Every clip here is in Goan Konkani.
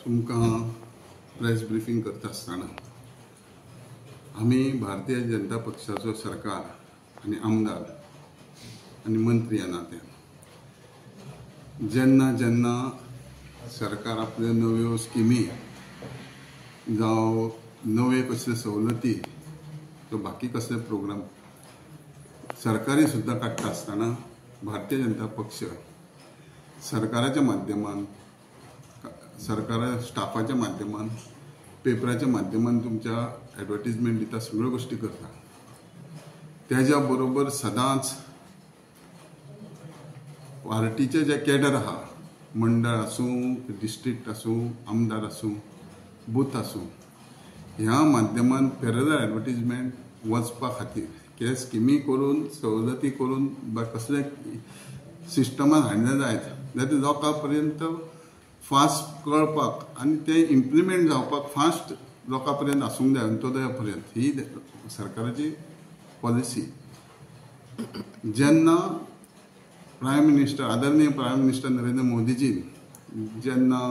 तुमकां प्रेस ब्रिफींग करता आसतना आमी भारतीय जनता पक्षाचो सरकार आनी आमदार आनी मंत्री ह्या नात्यान जेन्ना जेन्ना सरकार आपल्यो नव्यो स्किमी जावं नवे कसले सवलती तो बाकी कसले प्रोग्राम सरकारी सुद्दां काडटा आसतना भारतीय जनता पक्ष सरकाराच्या माध्यमान, सरकारा स्टाफाच्या माध्यमान, पेपराच्या माध्यमान तुमच्या एडवर्टीजमेंट दिता, सगळ्यो गोश्टी करता. तेज्या बरोबर सदांच पार्टीचे जे कॅडर आहा, मंडळ आसूं, डिस्ट्रिक्ट आसूं, आमदार आसूं, बूथ आसूं, ह्या माध्यमान पॅरलल एडवर्टीजमेंट वचपा खातीर के स्किमी करून, सवलती करून कसले सिस्टमान हाडले जायत जाल्यार ते लोकां पर्यंत फास्ट कळपाक आनी ते इम्प्लिमेंट जावपाक फास्ट लोकां पर्यंत आसूंक जाय, अंत्योदया पर्यंत. ही सरकाराची पॉलिसी. जेन्ना प्रायम मिनिस्टर, आदरणीय प्रायम मिनिस्टर नरेंद्र मोदीजीन जेन्ना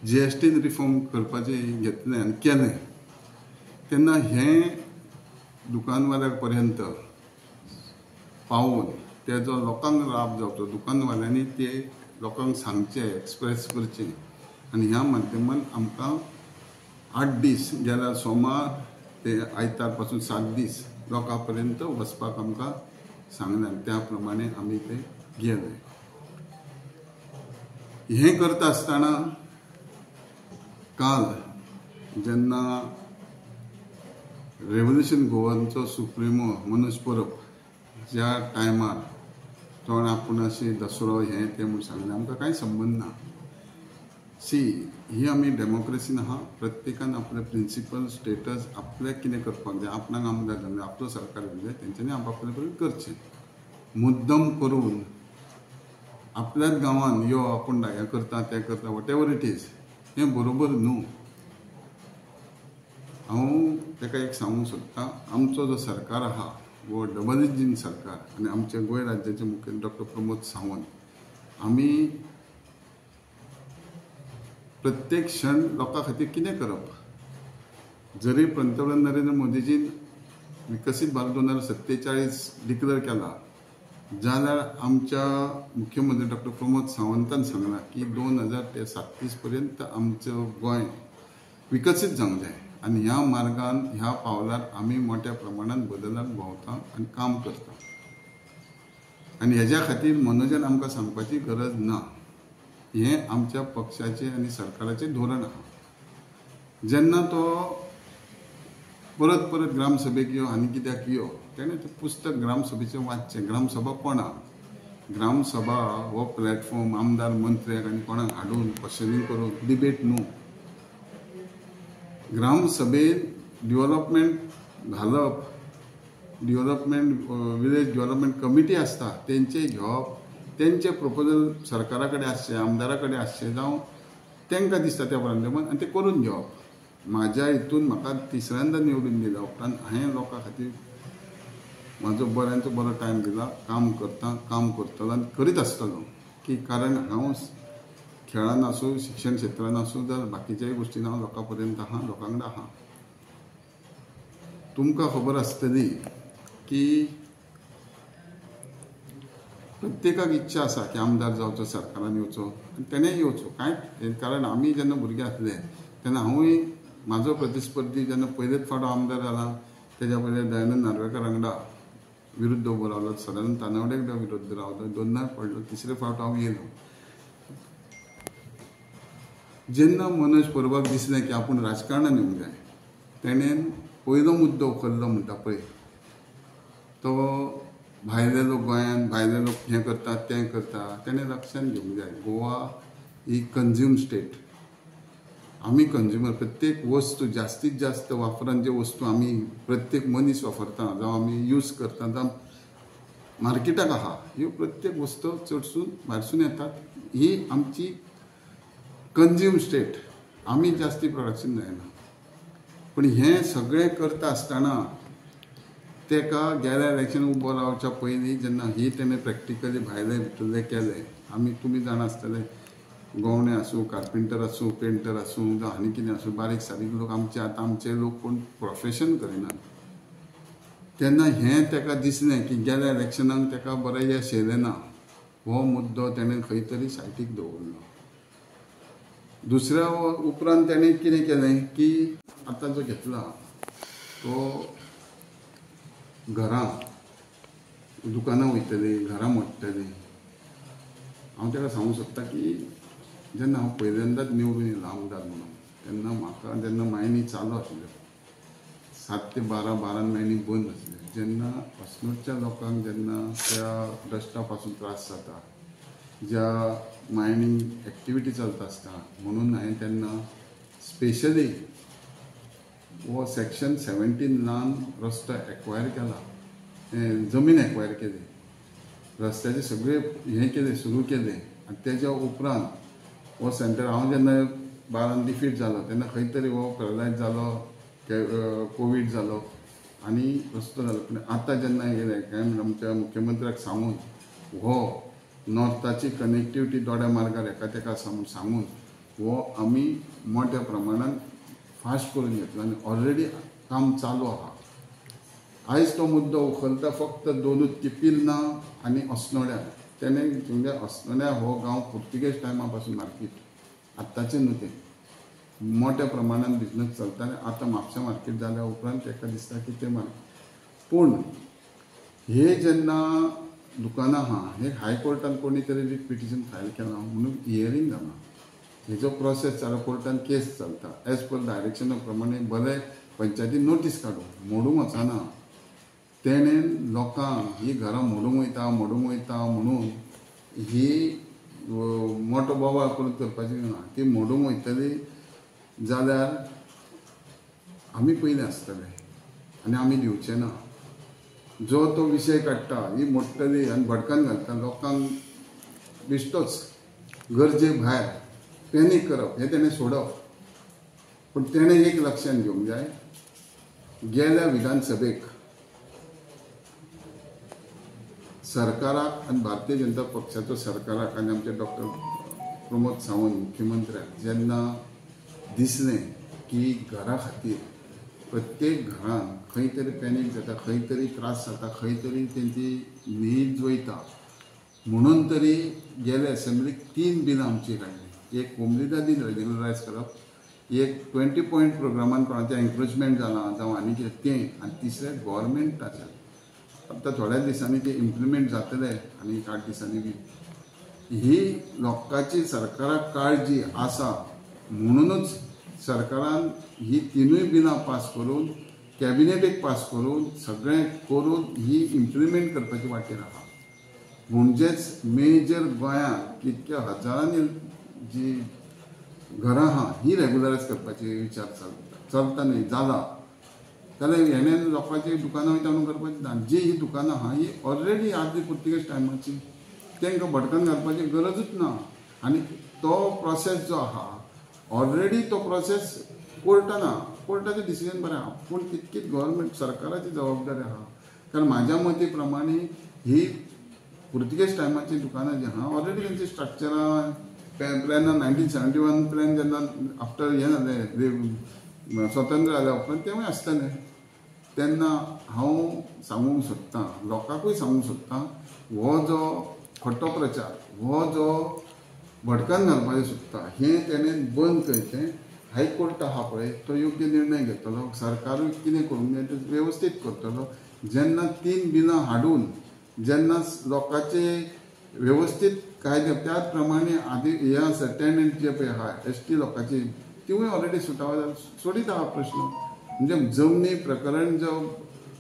GST reform करपाचें घेतलें आनी केलें तेन्ना हें दुकानवाल्या पर्यंत पावोवन तेजो लोकांक लाभ जावचो, दुकानवाल्यांनी ते लोकांक सांगचें, एक्सप्रेस करचें आनी ह्या माध्यमान आमकां 8 दीस, गेल्या सोमार ते आयतार पासून 7 दीस लोकां पर्यंत वचपाक आमकां सांगलें आनी त्या प्रमाणे आमी ते गेले. हें करता आसतना काल जेन्ना रेव्होल्युशन गोवांचो सुप्रिमो मनोज परब ज्या टायमार तो आपूण अशें दसरो हें तें म्हूण सांगलें, आमकां कांय संबंद ना. सी ही आमी डेमोक्रेसीन आहा, प्रत्येकान आपले प्रिंसिपल स्टेटस आपल्याक कितें करपाक जाय, आपणाक आमदार जावंक जाय, आपलो सरकार येवंक जाय, तेंच्यांनी आपले कडेन करचें. मुद्दम करून आपल्याच गांवान यो आपूण हें करता तें करता, what ever it is, हें बरोबर न्हू. हांव ताका एक सांगूंक सोदतां, आमचो जो सरकार आहा वो डबल इंजीन सरकार आनी आमच्या गोंय राज्याचे मुखेल डॉक्टर प्रमोद सावंत, आमी प्रत्येक क्षण लोकां खातीर कितें करप. जरी पंतप्रधान नरेंद्र मोदीजीन विकसीत भारत 2047 डिक्लेअर केला जाल्यार आमच्या मुख्यमंत्री डॉक्टर प्रमोद सावंतान सांगलां की 2037 पर्यंत आमचें गोंय विकसीत जावंक जाय आनी ह्या मार्गान, ह्या पावलार आमी मोठ्या प्रमाणान बदलान भोंवता आनी काम करता. आनी हेज्या खातीर मनोजान आमकां सांगपाची गरज ना. हें आमच्या पक्षाचें आनी सरकाराचें धोरण आहा. जेन्ना तो परत परत ग्रामसभेक यो आनी कित्याक यो, तेणें तें पुस्तक ग्रामसभेचें वाचचें. ग्रामसभा कोणाक? ग्रामसभा हो प्लॅटफॉर्म आमदार मंत्र्याक आनी कोणाक हाडून क्वेश्चनींग करून डिबेट न्हू. ग्रामसभेन डिवलपमेंट घालप, डिवलपमेंट विलेज डिवलपमेंट कमिटी आसता तेंचें घेवप, तेंचे प्रपोजल सरकारा कडेन आसचें, आमदारा कडेन आसचें, जावं तांकां दिसता त्या प्रमाण आनी तें करून घेवप. म्हाज्या हितून म्हाका तिसऱ्यांदा निवडून दिल्या उपरांत हांवें लोकां खातीर म्हाजो बऱ्यांचो बरो टायम दिला, काम करता, काम करतलो आनी करीत आसतलो. की कारण हांव खेळान आसूं, शिक्षण क्षेत्रान आसूं, जाल्यार बाकीच्याय गोश्टीन हांव लोकां पर्यंत आहा, लोकां वांगडा आहा. तुमकां खबर आसतली की प्रत्येकाक इच्छा आसा की आमदार जावचो, सरकारान येवचो आनी तेणें येवचो. कांय कारण आमी जेन्ना भुरगे आसले तेन्ना हांवूय म्हाजो प्रतिस्पर्धी जेन्ना पयलेच फावट आमदार जाला तेज्या पयलीं दयानंद नार्वेकर वांगडा विरुद्ध उबो रावलो, सदानंद तानावडे वांगडा विरुद्ध रावलो, दोनदा पडलो, तिसरे फावट हांव येयलो. जेन्ना मनोज परबाक दिसलें की आपूण राजकारणान येवंक जाय, तेणें पयलो मुद्दो उखल्लो म्हणटा पळय तो भायले लोक गोंयांत, भायले लोक हें करतात तें करता, तेणें लक्षांत घेवंक जाय गोवा ही कंज्यूम स्टेट. आमी कंज्युमर, प्रत्येक वस्तू जास्तीत जास्त वापरान जे वस्तू आमी प्रत्येक मनीस वापरता, जावं आमी यूज करता, जावं मार्केटाक आहा, ह्यो प्रत्येक वस्तू चडसून भायरसून येतात. ही आमची कंज्यूम स्टेट, आमी जास्ती प्रोडक्शन जायना. पूण हें सगळें करता आसतना तेका गेल्या इलेक्शन उबो रावच्या पयलीं जेन्ना ही तेणें प्रॅक्टिकली भायले भितरले केले, आमी तुमी जाणा आसतले गवणे आसूं, कार्पेंटर आसूं, पेंटर आसूं, जावं आनी कितें आसूं, बारीक सारीक लोक आमचे आतां आमचे लोक कोण प्रोफेशन करिनात. तेन्ना हें ताका दिसलें की गेल्या इलेक्शनाक ताका बरें येश येयलें ना, हो मुद्दो तेणें खंय तरी सायटीक दवरलो. दुसऱ्या उपरांत तेणें कितें केलें की आतां जो घेतला तो घरां दुकानां वयतलीं, घरां मोडटलीं. हांव ताका सांगूंक सोदता की जेन्ना हांव पयल्यांदाच निवडून येयलो आमदार म्हणून तेन्ना म्हाका जेन्ना मायनी चालू आसल्यो 7 ते 12, 12 मायनी बंद आसल्यो, जेन्ना अस्नोडच्या लोकांक जेन्ना त्या डस्टा पासून त्रास जाता, ज्या मायनींग एक्टिविटी चलता आसता, म्हणून हांवें तेन्ना स्पेशली हो सेक्शन 17 लान रस्तो एक्वायर केला, जमीन एक्वायर केली, रस्त्याचे सगळे हें केलें, सुरू केलें. आनी तेज्या उपरांत हो सेंटर हांव जेन्ना 12 डिफीट जालो तेन्ना खंय तरी हो पॅरलायज जालो, कोवीड जालो आनी रस्तो जालो. पूण आतां जेन्ना येयलें काय आमच्या मुख्यमंत्र्याक सांगून हो नॉर्थाची कनेक्टिविटी दोड्या मार्गार एका तेका सांगून हो आमी मोठ्या प्रमाणान फास्ट करून घेतला आनी ऑलरेडी काम चालू आहा. आयज तो मुद्दो उखलता फक्त दोनूच की पिर्ना आनी अस्नोड्या. तेणें म्हणजे अस्नोड्या हो गांव पुर्तुगेज टायमा पासून मार्केट, आत्ताचें न्हू तें, मोठ्या प्रमाणान बिजनस चलता आनी आतां म्हापशा मार्केट जाल्या उपरांत ताका दिसता की तें मार्केट. पूण हे जेन्ना दुकानां आहा हे हायकोर्टान कोणी तरी रिट पिटिशन फायल केलां म्हणून हियरींग जालां, हेजो प्रोसेस चालू, कोर्टान केस चलता एज पर डायरेक्शना प्रमाणे. बरें पंचायती नोटीस काडूं, मोडूंक वचना. तेणें लोकांक ही घरां मोडूंक वयता मोडूंक वयता म्हणून ही मोठो बोवाळ करून करपाची ना. ती मोडूंक वयतली जाल्यार आमी पयलीं आसतले आनी आमी दिवचे ना. जो तो विशय काडटा ही मोडटली आनी भडकान घालता लोकांक, बेश्टोच गरजे भायर पॅनीक करप हें तेणें सोडप. पूण तेणें एक लक्षांत घेवंक जाय, गेल्या विधानसभेक सरकाराक आनी भारतीय जनता पक्षाचो सरकाराक आनी आमचे डॉक्टर प्रमोद सावंत मुख्यमंत्र्याक जेन्ना दिसलें की घरा खातीर प्रत्येक घरान खंय तरी पॅनीक जाता, खंय तरी त्रास जाता, खंय तरी तेंची न्हीद वयता, म्हणून तरी गेल्या एसेंब्लीक 3 बिलां आमची काडली. एक कोमलीदादीन रेग्युलरायज करप, एक 20 पॉयंट प्रोग्रामान कोणाचें एन्क्रोचमेंट जालां जावं आनी कितें तें, आनी तिसरें गोवोरमेंटाचें. आतां थोड्या दिसांनी तें इम्प्लिमेंट जातलें आनी 8 दिसांनी बी. ही लोकांची सरकाराक काळजी आसा म्हणूनच सरकारान ही 3 बिलां पास करून कॅबिनेटीक पास करून सगळें करून ही इम्प्लिमेंट करपाची वाटेर आहा. म्हणजेच मेजर गोंयांत कितक्या हजारांनी जी घरां आहा ही रेगुलरायज करपाची विचार चलता, चलता न्ही जाला. जाल्यार हेणें लोकांची दुकानां वयता म्हणून करपाची ना. जी ही दुकानां आहा ही ऑलरेडी आदली पुर्तुगेज टायमाची, तांकां भटकन घालपाची गरजूच ना. आनी तो प्रोसेस जो आहा ऑलरेडी तो प्रोसेस कोर्टान आहा, कोर्टाचें डिसिजन बरें आहा, पूण तितकीच गव्हर्मेंट सरकाराची जबाबदारी आहा. कारण म्हाज्या मती प्रमाणे ही पुर्तुगेज टायमाची दुकानां जी आहा ऑलरेडी तेंची स्ट्रक्चरां प्लॅन 1971 प्लॅन जेन्ना आफ्टर हें जालें स्वतंत्र जाल्या उपरांत तेंवूय आसतलें. तेन्ना हांव सांगूंक सोदतां, लोकांकूय सांगूंक सोदतां, हो जो खोटो प्रचार, हो जो भटकन घालपाचें सोदता हें तेणें बंद करचें. हायकोर्ट आहा पळय तो योग्य निर्णय घेतलो, सरकारूय कितें करूंक जाय तें वेवस्थीत करतलो. जेन्ना 3 बिलां हाडून जेन्ना लोकांचे वेवस्थीत कायदे त्याच प्रमाणे आदी हे आसा टेनंट जे पळय आहा एस टी लोकांची तिवूय ऑलरेडी सुटावो सोडीत आहा प्रश्न. म्हणजे जमनी प्रकरण जो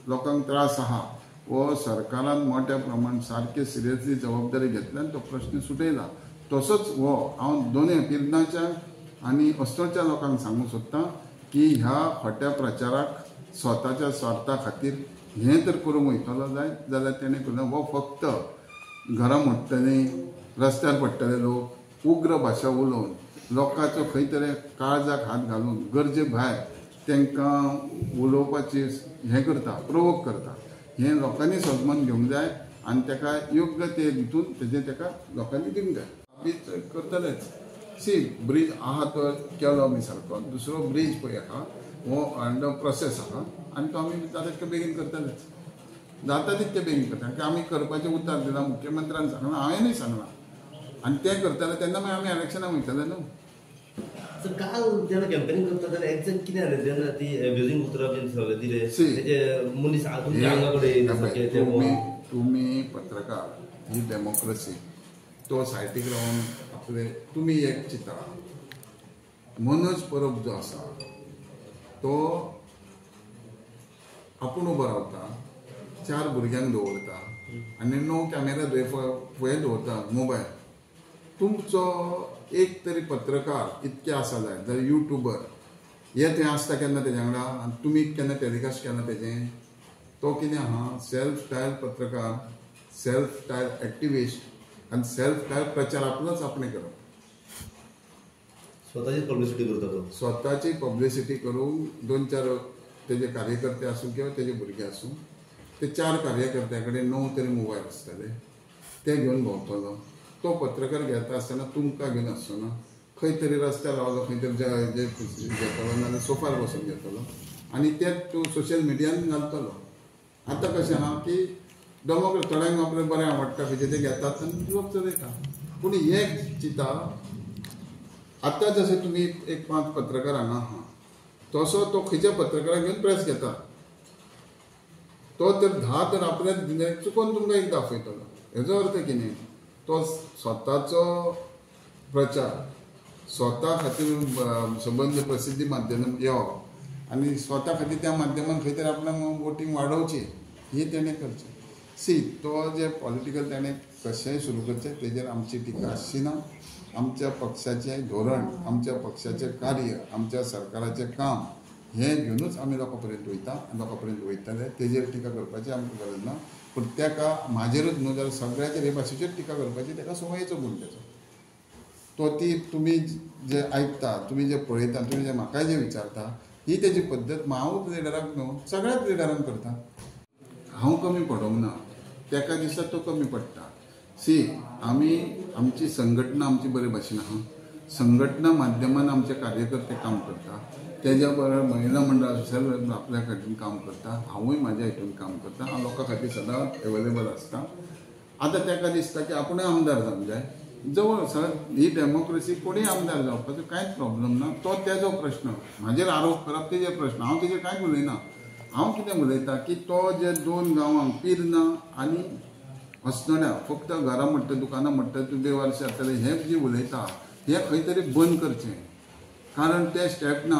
लोकांक त्रास आहा हो सरकारान मोठ्या प्रमाणात सारके सिरियसली जबाबदारी घेतल्यान तो प्रश्न सुटयला. तसोच हो हांव दोनूय पिर्नाच्या आनी अस्नोडच्या लोकांक सांगूंक सोदतां की ह्या खोट्या प्रचाराक स्वताच्या स्वार्था खातीर हें तर करूंक वयतलो जायत जाल्यार तेणें करूं. हो फक्त घरां मोडटलीं, रस्त्यार पडटले लोक, उग्र भाशा उलोवन लोकांचो खंय तरी काळजाक हात घालून गरजे भायर तांकां उलोवपाची हें करता, प्रोवोक करता. हें लोकांनी समजून घेवंक जाय आनी ताका योग्य ते हितून तेजें ताका लोकांनी दिवंक जाय. आमी करतलेच. सी ब्रीज आहा तो केलो आमी सारको, दुसरो ब्रीज पळय आहा हो अंडर प्रोसेस आहा आनी तो आमी जाता तितके बेगीन करतलेच, जाता तितके बेगीन करता. कारण आमी करपाचें उतर दिलां, मुख्यमंत्र्यान सांगलां, हांवेंनूय सांगलां आनी तें करतले तेन्ना मागीर आमी इलेक्शनाक वयतले न्हू. सर काल जेन्ना कॅम्पेनिंग करता तेन्ना एक्झॅक्ट कितें जालें जेन्ना ती एब्युजींग उतरां बीन सगळें दिलें मनीस तुमच्या आंगा कडेन? तुमी पत्रकार, ही डेमोक्रसी, तो सायटीक रावन आपले तुमी एक चिंता. मनोज परब जो आसा तो आपूण उबो रावता, 4 भुरग्यांक दवरता आनी 9 कॅमेरा फुडें दवरता मोबायल. तुमचो एक तरी पत्रकार इतके आसा जाय जाल्यार युट्यूबर हे थंय आसता केन्ना तेज्या वांगडा आनी तुमी केन्ना टेलिकास्ट केन्ना तेजें? तो कितें आहा सेल्फ स्टायल पत्रकार, सेल्फ स्टायल एक्टिविस्ट आनी सेल्फ स्टायल प्रचार आपलोच आपणें करप. स्वताची पब्लिसिटी करता तो, स्वताची पब्लिसिटी करून 2-4 तेजे कार्यकर्ते आसूं किंवा तेजे भुरगे आसूं, ते 4 कार्यकर्त्या कडेन 9 तरी मोबायल आसतले, ते घेवन भोंवतलो. तो पत्रकार घेता आसतना तुमकां घेवन आसचो ना, खंय तरी रस्त्यार रावलो, खंय तरी घेतलो नाजाल्यार सोफार बसून घेतलो आनी ते तूं सोशल मिडियान घालतलो. आतां कशें आहा की डेमोक्रेसी थोड्यांक आपलें बरें आवडटा खंयचें तें घेतात आनी लोक चलयता. पूण हें चिंता आतां जशें तुमी एक 5 पत्रकार हांगा आहा तसो तो खंयच्या पत्रकाराक घेवन प्रेस घेता, तो तर 10 तर आपल्या चुकोन तुमकां एक दाखयतलो. हेजो अर्थ कितें, तो स्वताचो प्रचार स्वता खातीर संबंद प्रसिद्धी माध्यम येवप आनी स्वता खातीर त्या माध्यमान खंय तरी आपणाक वोटींग वाडोवची ही तेणें करचें. सी तो जे पॉलिटिकल तेणें कशेंय सुरू करचें तेजेर आमची टिका आसची ना. आमच्या पक्षाचें धोरण, आमच्या पक्षाचें कार्य, आमच्या सरकाराचें काम हें घेवनूच आमी लोकां पर्यंत वयता आनी लोकां पर्यंत वयतले. तेजेर टिका करपाची आमकां गरज ना. पूण ताका म्हाजेरूच न्हू जाल्यार सगळ्याचेर हे भाशेचेर टिका करपाची ताका संवयेचो गूण तेचो. तो ती तुमी जे आयकता, तुमी जे पळयता, तुमी जे म्हाकाय जे विचारता ही तेजी पद्दत हांवूच लिडराक न्हू सगळ्याच लिडरांक करता. हांव कमी पडोंक ना, ताका दिसता तो कमी पडटा. सी आमी आमची संघटना आमची बरे भाशेन आहा, संघटना माध्यमान आमचे कार्यकर्ते काम करता, तेज्या बरोबर महिला मंडळ सर्व आपल्या खातीर काम करता, हांवूय म्हाज्या हितून काम करता, हांव लोकां खातीर सदांच एवेलेबल आसता. आतां ताका दिसता की आपूणय आमदार जावंक जाय. जवळ सर ही डेमोक्रेसी कोणूय आमदार जावपाचो कांयच प्रॉब्लम ना. तो तेजो प्रश्न, म्हाजेर आरोप करप तेजे प्रश्न, हांव तेजेर कांयच उलयना. हांव कितें उलयता की तो जे 2 गांवांक पिर्ना आनी अस्नोड्या फक्त घरां म्हणटा, दुकानां म्हणटा, तूं बेवारशी जातलें हें जें उलयता हें खंय तरी बंद करचें. कारण तें स्टेप ना.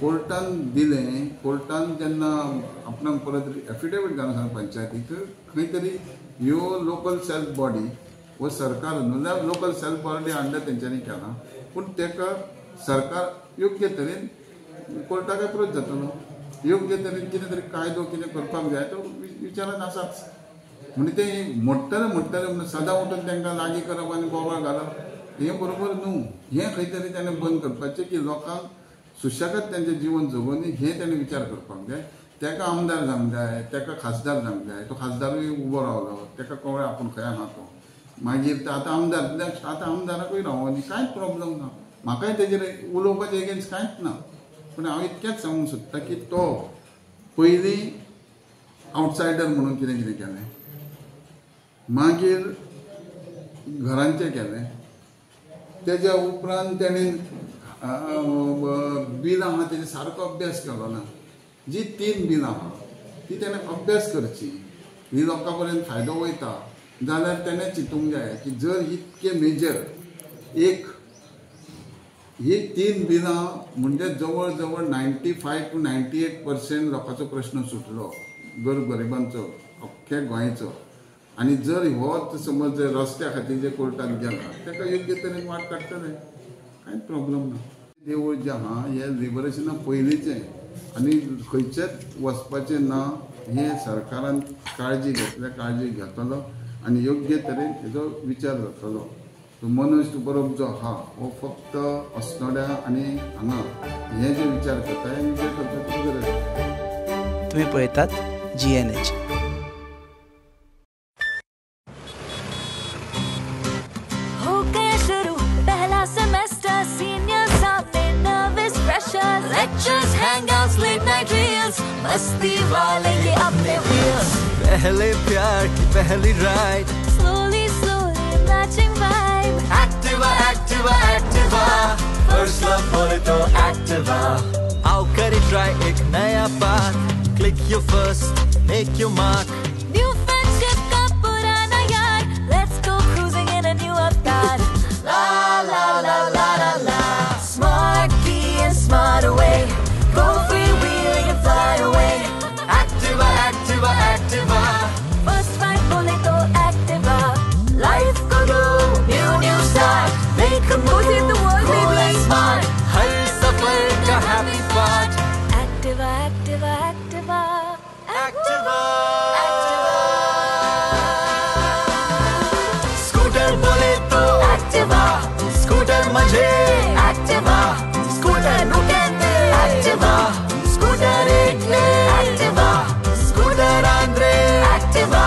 कोर्टान दिलें, कोर्टान जेन्ना आपणाक परत एफिडेवीट घालून सांगलें पंचायतीक, खंय तरी ह्यो लोकल सेल्फ बॉडी वो सरकार न्हू जाल्यार लोकल सेल्फ बॉडी अंडर तेंच्यांनी केलां, पूण ताका सरकार योग्य तरेन कोर्टाक एप्रोच जातलो, योग्य तरेन कितें तरी कायदो कितें करपाक जाय तो विचारान आसाच. म्हणजे ते मोडटले मोडटले म्हणून सदां उठून तांकां लागीं करप आनी बोवाळ घालप हें बरोबर न्हू. हें खंय तरी ताणें बंद करपाचें की लोकांक सुशेगाद तेंचें जिवन जगोवनी हें ताणें विचार करपाक जाय. ताका आमदार जावंक जाय, ताका खासदार जावंक जाय, तो खासदारूय उबो रावलो ताका कळ्ळें आपूण खंय आहा तो. मागीर आतां आमदार नेक्स्ट आतां आमदाराकूय रावनी कांयच प्रॉब्लम ना, म्हाकाय तेजेर उलोवपाचें एगेन्स्ट कांयच ना. पूण हांव इतकेंच सांगूंक सोदता की तो पयलीं आवटसायडर म्हणून कितें कितें केलें, मागीर घरांचें केलें, तेज्या उपरांत तेणें बिलां आहा तेजे सारको अभ्यास केलो ना. जी 3 बिलां आहा ती तेणें अभ्यास करची, ही लोकां पर्यंत फायदो वयता जाल्यार तेणें चिंतूंक जाय की जर इतके मेजर एक ही 3 बिलां म्हणजे जवळ जवळ 95 to 98% लोकांचो प्रश्न सुटलो, गरिबांचो, अख्ख्या गोंयचो. आनी जर हो समज रस्त्या खातीर जे कोर्टान गेला ताका योग्य तरेन वाट काडटले, कांयच प्रॉब्लम ना. देवूळ जें आहा हें लिबरेशना पयलींचें आनी खंयचेच वचपाचें ना हें सरकारान काळजी घेतल्या, काळजी घेतलो आनी योग्य तरेन हेजो विचार जातलो. मनोज परब जो आहा हो फक्त अस्नोड्या आनी हांगा हे जे विचार करता हे विचार करपाची गरज. तुमी पळयतात GNH. हो गया शुरू पहला सेमेस्टर, मस्ती वाले ये अपने व्हील्स। पहले प्यार की पहली ride, slowly slowly matching vibe. Activa Activa Activa, first love बोले तो एक्टिवा। आओ करे ट्राई एक नया path, click your first make your mark. New friendship का पुराना यार, let's go cruising in a new avatar. La la la la la la, smart key and smart away, go freewheeling and fly away. Activa Activa Activa, first ride बोले तो Activa. Life co do new new start, make a move the world baby smart, हर सफर का happy part. Activa Activa Activa Activa scooter बोले तो एक्टिवा, स्कूटर मजे एक्टिवा, स्कूटर नुकेंदे एक्टिवा, स्कूटर एकले एक्टिवा, स्कूटर आंद्रे एक्टिवा,